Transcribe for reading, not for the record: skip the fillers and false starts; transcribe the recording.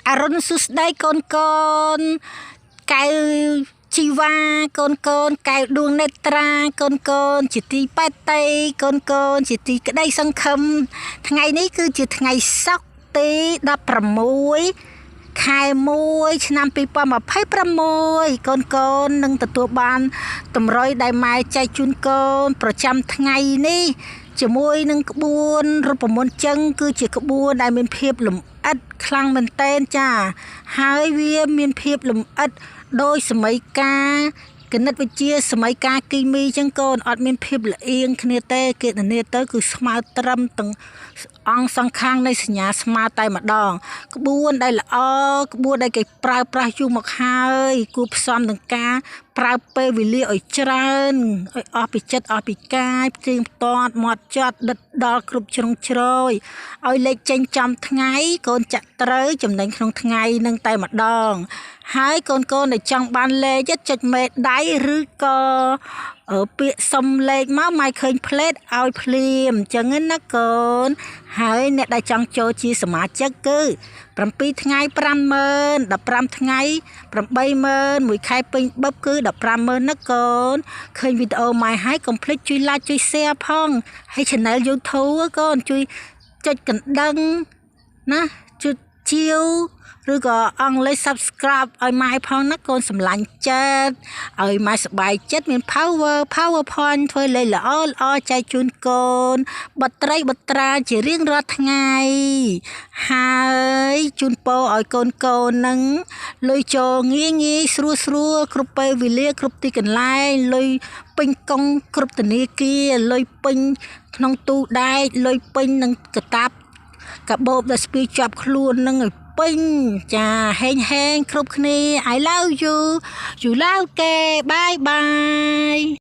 អរុណសួស្តីកូនកូនកែវជីវ៉ាកូនកូនកែវដួងនេត្រាកូនកូនជាទីប៉េតេកូនកូនជាទីក្តីសង្ឃឹមថ្ងៃនេះគឺជាថ្ងៃសុក្រទី16ខែ1ឆ្នាំ2026កូនកូននឹងទទួលបានតម្រុយដែលម៉ែចែកជូនកូនប្រចាំថ្ងៃនេះជាមួយនឹងក្បួនរូបមន្តចឹងគឺជាក្បួនដែលមានភាពលម្អិតខ្លាំងមែនទែនចាហើយវាមានភាពលម្អិតដោយសម័យកាលគណិតវិទ្យាសម័យកាលគីមីចឹងកូនអត់មានភាពលអៀងគ្នាទេគណនាទៅគឺស្មើត្រឹមទាំងអង្គសង្ខាងនៃសញ្ញាស្មើតែម្ដង ក្បួនដែលល្អក្បួនដែលគេប្រើប្រាស់យូរមកហើយគួរផ្សំនឹងការប្រើពេលវេលាឲ្យច្រើនឲ្យអស់ពីចិត្តអស់ពីកាយផ្ទៀងផ្ទាត់មាត់ចត់ដិតដល់គ្រប់ជ្រុងជ្រោយឲ្យលេខចេញចំថ្ងៃកូនចាក់ត្រូវចំណេញក្នុងថ្ងៃនឹងតែម្ដង ហើយកូនកូនដែលចង់បានលេខចុចមេដៃឬក៏ពាក្យសុំលេខមកម៉ែឃើញផ្លេតឲ្យភ្លាមអញ្ចឹងណាកូនហើយអ្នកដែលចង់ចូលជាសមាជិកគឺ7ថ្ងៃ50000 15ថ្ងៃ80000មួយខែពេញបឹបគឺ150,000ណាកូនឃើញវីដេអូម៉ែហើយកុំភ្លេចជួយ like ជួយ share ផងហើយ channel YouTube កូនជួយចុចកណ្ដឹងណាជួយជាវឬក៏អង់គ្លេស subscribe ឲ្យម៉ែផងណាកូនសម្លាញ់ចិត្តឲ្យម៉ែសប្បាយចិត្តមាន power powerpoint ធ្វើលេខល្អល្អចែកជូនកូនបត្រីបត្រាជារៀងរាល់ថ្ងៃហើយជូនពរឲ្យកូនកូននឹងលុយចូលងាយងាយស្រួលស្រួលគ្រប់ពេលវេលាគ្រប់ទីកន្លែងលុយពេញកុងគ្រប់ធនាគារលុយពេញក្នុងទូដែកលុយពេញនឹងកតាបកាបូបដែលស្ពាយជាប់ខ្លួននឹងឲ្យពេញចាហេងហេងគ្រប់គ្នា I love you you love គេ bye bye.